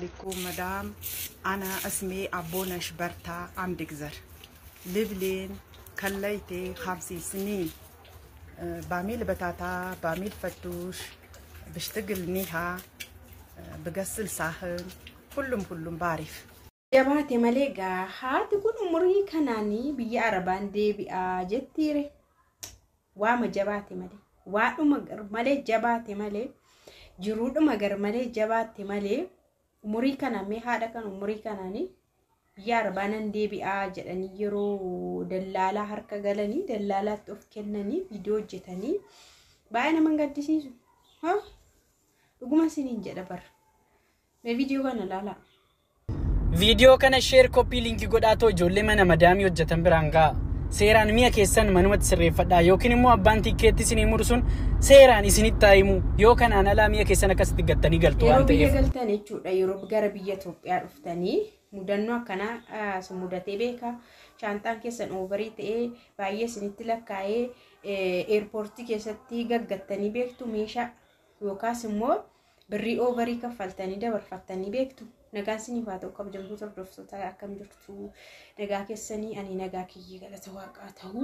عليكم مدام، أنا اسمي أبونش برتا عندك لبلين كليتي 5 سنين. بعمل بطاطا، بعمل فتوش، بشتغل نيها، بغسل صحن، كلهم كلهم بعرف. Jabaate malee gaa haati kun umurii kanaanii biyya Arabaan deebi'aa jettiire. Waama jabaate malee, waadhuma malee jabaate malee, jiruudhuma gar malee jabaatte malee, umurii kana mee haadha kan umurii kanaanii biyya Arabaa nan deebi'aa jedhanii yeroo dallaalaa harka galanii, dallaalaatti of kennanii viidiyoo hojjetanii baay'ee nama gaddisiisu. Dhuguma isiniin jedha bara. Mee viidiyoo kana ilaalaa. Viidiyoo kana share, copy link godhaatoo ijoollee mana madaamii hojjetan biraan ga'a. Seeraan mi'a keessan manumatti sirreeffadhaa yookiin immoo abbaan tikkeetti isinii muru sun seeraan isinitti haa himu, yoo kanaan alaa mi'a keessan akkasitti gattanii galtu Yeroo waan biyya ta'eef. galtan jechuudha, yeroo gara biyya Itoophiyaa dhuftanii mudannoo akkanaa isin mudatee beeka? Shaanxaan keessan over ta'ee baay'ee isinitti lakkaa'ee airport keessatti gaggattanii beektu meeshaa, yookaas immoo birrii over kaffaltanii dabarfattanii beektu? Nagaan isiniif haa ta'u, kabajamtoota hordoftoota, akkam jirtu? Nagaa keessanii? Ani nagaa kiyyee, galata waaqaa ta'u.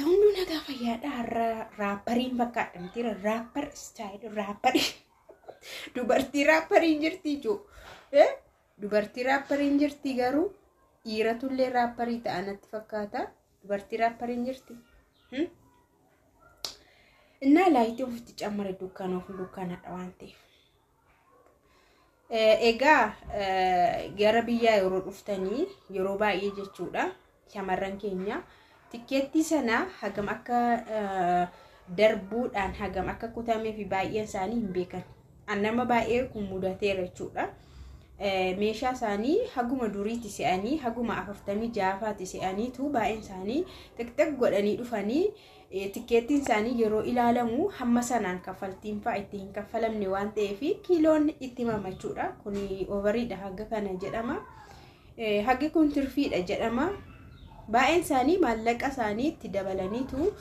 Hunduu nagaa fayyaadha. Har'a raappariin fakkaadha miti, rapper style, rapper, dubartii raappariin jirti ijoo. Dubartii raappariin jirti, garuu dhiiratullee rapper ta'a natti fakkaata. Dubartii raappariin jirti. Innaa light ofitti cammare, dukkana of dukkanadha waan ta'eef. Egaa gara biyyaa yeroo dhuftanii yeroo baay'ee jechuudha, shamarran keenya tikkeettii sana hagam akka darbuudhaan hagam akka kutamee fi baay'een isaanii hin beekan. An nama baay'ee kun mudateera jechuudha. Meeshaa isaanii haguma duriitti se'anii, haguma 46faatti se'aniitu baay'een isaanii xixiq godhanii dhufanii, tikkeettiin isaanii yeroo ilaalamu hamma sanaan kaffaltiin fa'a itti hin kaffalamne waan ta'eef kiiloon itti mamachuudha. Kun overiidha haga kana jedhama. Haggi kun tirfiidha jedhama. Baay'een isaanii maallaqa isaanii itti dabalaniitu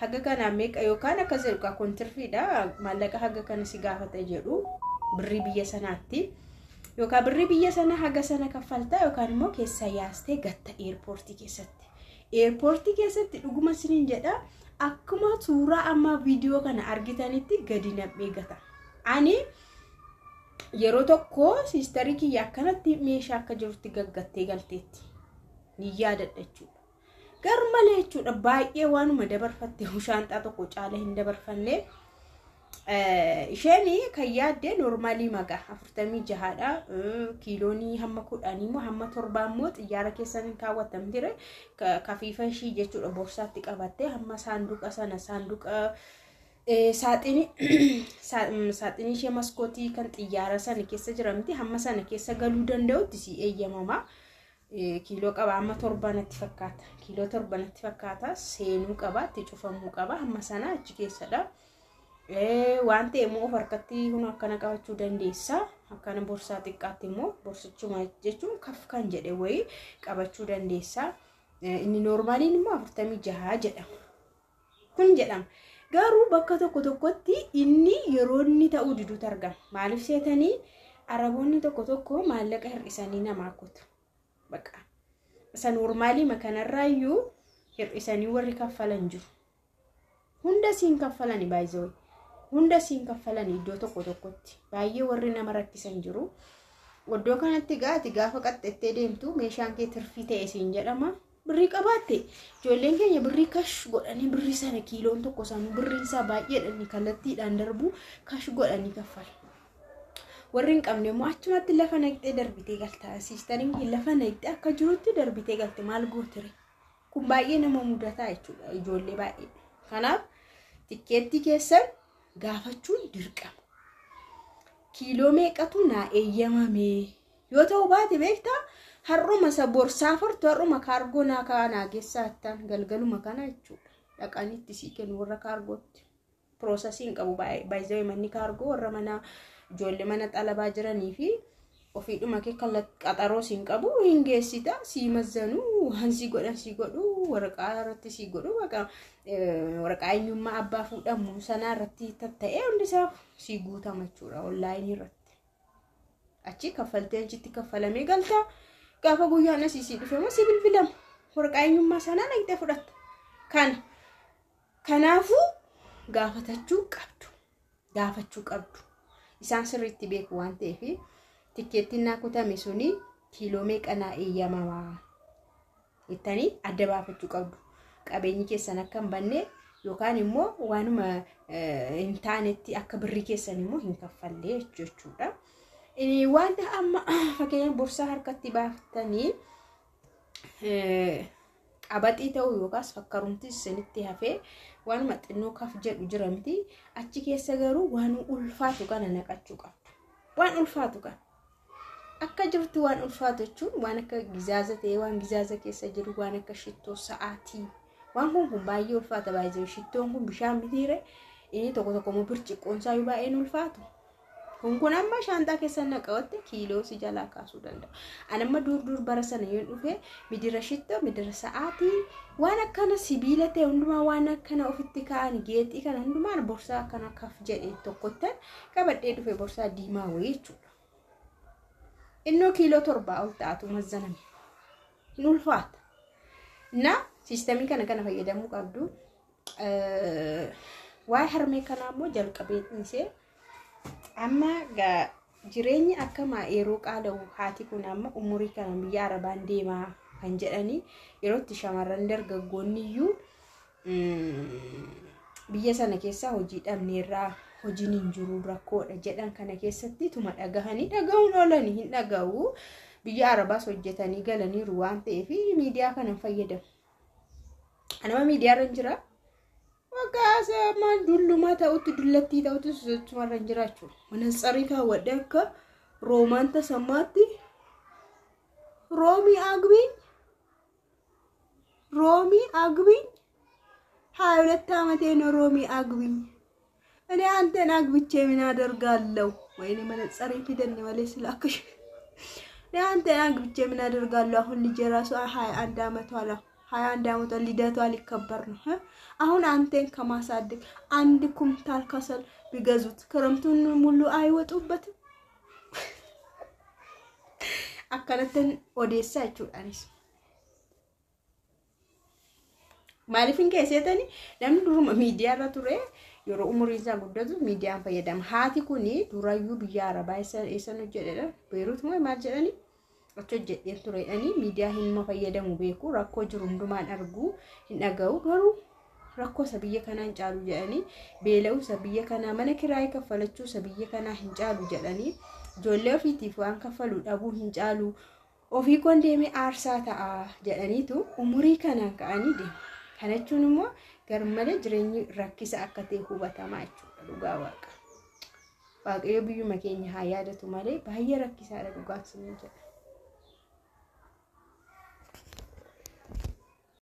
haga kanaan meeqa yookaan akkas jedhu, kun tirfiidha, maallaqa haga kana si gaafata jedhu birrii biyya sanaatti. Yookaan birrii biyya sana haga sana kaffaltaa yookaan immoo keessa yaastee gatta airport keessatti. Airport keessatti dhuguma isiniin jedha, akkuma suuraa ammaa viidiyoo kana argitanitti gadi nam'ee gata. Ani yeroo tokko sister kiyya akkanatti meeshaa akka jirutti gaggattee galteetti. Ni yaadadha jechuudha. Gar malee jechuudha, baay'ee waanuma dabarfatte, shaanxaa tokko caala hin dabarfanne. Isheen kan yaadde normal magaa 46dha. Kiiloonii hamma 10 immoo hamma 7 immoo xiyyaara keessan hin kaawwatan ture. Kafiifa ishii jechuudha borsaatti qabattee hamma saanduqa sana, saanduqa saaxinii ishee maskootii kan xiyyaara sana keessa jiramti, hamma sana keessa galuu danda'utti si eeyyamama. Kiiloo qaba hamma 7 natti fakkaata. Kiiloo 7 natti fakkaata, seenuu qaba, itti cufamuu qaba, hamma sana achi keessadha. Waan ta'e immoo of harkatti kun akkana qabachuu dandeessa. Akkana borsaa xiqqaatti immoo borsichuma jechuun kaf kan jedhe wayii qabachuu dandeessa. Inni normaliin immoo 46 jedhama. Kun jedhama. Garuu bakka tokko tokkotti inni yeroo inni ta'uu diduutu argama. Maaliif seetanii, Araboonni tokko tokko maallaqa hir'isanii namaa kutu. Bakka isa normal kanarraayyuu hir'isanii warri kaffalan jiru. Hunda siin kaffalani baay'ee. Hunda siin kaffalani iddoo tokko tokkotti. Baay'ee warri nama rakkisan jiru. Iddoo kanatti gaati gaafa qaxxettee deemtu meeshaan kee tirfii ta'e siin jedhama. Birrii qabaatte, ijoolleen keenya birrii cash godhanii, birrii sana kiiloon tokko sanuu birriin isaa baay'eedhaan kallattiidhaan darbu, cash godhanii kaffalu. Warri hin qabne immoo achumatti lafa naqxee darbitee galta. Sisteriin lafa naqxee akka jirutti darbitee galte, maal gootire? Kun baay'ee nama mudataa jechuudha ijoollee baay'ee. Kanaaf tikkeettii keessan gaafachuun dirqama. Kiiloo meeqatu naa eeyyamame? Yoo ta'u baate beektaa, har'uma isa borsaa furtu, har'uma kaargoo naa kaa'aa geessaa jettaan galgaluma kana jechuudha. Dhaqanii itti sii kennu warra kaargootti. Process hin qabu baay'ee manni kaargoo, warra mana ijoollee mana xalabaa jiranii fi ofiidhuma kee qaxaroo siin qabu hin geessita, sii mazzanuu, waan sii godhan sii godhu, waraqaa irratti sii godhu, waraqaa eenyummaa abbaa fuudhamu sanaa irratti tatta'ee hundi isaa sii guutama jechuudha online irratti. Achi kaffaltee achitti kaffalamee galta. Gaafa guyyaan asii si dhufe immoo si bilbilama. Waraqaa eenyummaa sanaa dhaqxee fudhatta. Kana kanaafuu gaafatachuu qabdu. Gaafachuu qabdu. Isaan sirriitti beeku waan ta'eef tikkeettiin naa kutame suni kiiloo meeqa naa eeyyamamaa jettanii adda baafachuu qabdu. Qabeenyi keessan akka hin banne yookaan immoo waanuma hin taanetti akka birrii keessan immoo hin kaffalle jechuudha. Wanta amma fakkeenyaaf borsaa harkatti baaftanii qabaxii ta'uu yookaas fakkarumti isinitti hafee waanuma xinnoo kaf jedhu jira miti. Achi keessa garuu waan ulfaatu kana naqachuu qabdu. Waan ulfaatu kana. Akka jirtu waan ulfaatu jechuun waan akka gizaaza ta'ee waan gizaaza keessa jiru waan akka shittoo sa'aatii. Waan kun baay'ee ulfaata baay'ee shittoon kun bishaan mitiire inni tokko tokko immoo birciqqoon isaa baay'een ulfaatu. Kun amma shaanxaa keessa naqawatte kiiloo si jalaa kaasuu danda'a. Ani amma dur bara sana yoo dhufe midira shittoo midira sa'aatii waan akkana sibiila ta'e hundumaa waan akkana ofitti kaa'an geexii kana hundumaan borsaa akkana kaf jedhe tokkottan qabadhee dhufe borsaa diimaa wayii jechuudha. Innoo kiiloo 7 ol ta'atu mazzaname. Hin ulfaata. Na siistemii kana fayyadamuu qabdu. Waa'ee harmee kanaa immoo jalqabee dhiisee amma jireenyi akkama yeroo qaala'u haati kun amma umurii kana biyya Arabaan deemaa kan jedhanii yeroo itti shamarran dargaggoonni iyyuu biyya sana keessaa hojii dhabneerraa hojiin hin jiru rakkoodha jedhan kana keessatti tuma dhagahanii dhaga'uun oolanii hin dhaga'u biyya Arabaas hojjetanii galaniiru waan ta'eef miidiyaa kana hin fayyadamu. Anama miidiyaa irra hin jira. Waggaa dullumaa ta'utti dullattii ta'utti sochumarra hin jira jechuudha. Manatsarii kaawwadhee akka Roomaan tasammaatti Roomii agbiin Roomii agbiin 22 ዓመቴ ነው። ሮሚ አግቢኝ እኔ አንተን አግብቼ ምን አደርጋለሁ? ወይኔ መነጸሬ ፊደን መለስ ስላክሽ እኔ አንተን አግብቼ ምን አደርጋለሁ? አሁን ልጄ ራሷ 21 ዓመቷ ነው። 21 ዓመቷ ልደቷ ሊከበር ነው። አሁን አንተን ከማሳደግ አንድ ኩንታል ከሰል ቢገዙት ክረምቱን ሙሉ አይወጡበትም። akkanattan odeessaa jechuudhaanis. Maaliif hin keesseetani namni duruma miidiyaa irra ture yeroo umuriin isaa guddatu miidiyaan fayyadama. Haati kuni durayyuu biyya Arabaa eessan hojjedhedha. Beeruut moo maal jedhani achi hojjedheen turedhani miidiyaa hin fayyadamu beeku rakkoo jiru hundumaan argu hin dhaga'u garuu rakkoo isa biyya kanaa hin caalu jedhanii beela'uu isa biyya kanaa mana kiraayii kaffalachuu isa biyya kanaa hin caalu jedhanii ijoollee ofiitiif waan kaffalu dhabuu hin caalu ofii koon deemee aarsaa ta'a jedhaniitu umurii kanaan ka'anii deemu. Kana jechuun immoo garmalee jireenyi rakkisa akka ta'e hubatamaa jechuudha dhugaa waaqa. Waaqayyo biyyuma keenya haa yaadatu malee baay'ee rakkisaadha dhugaan sun jedha.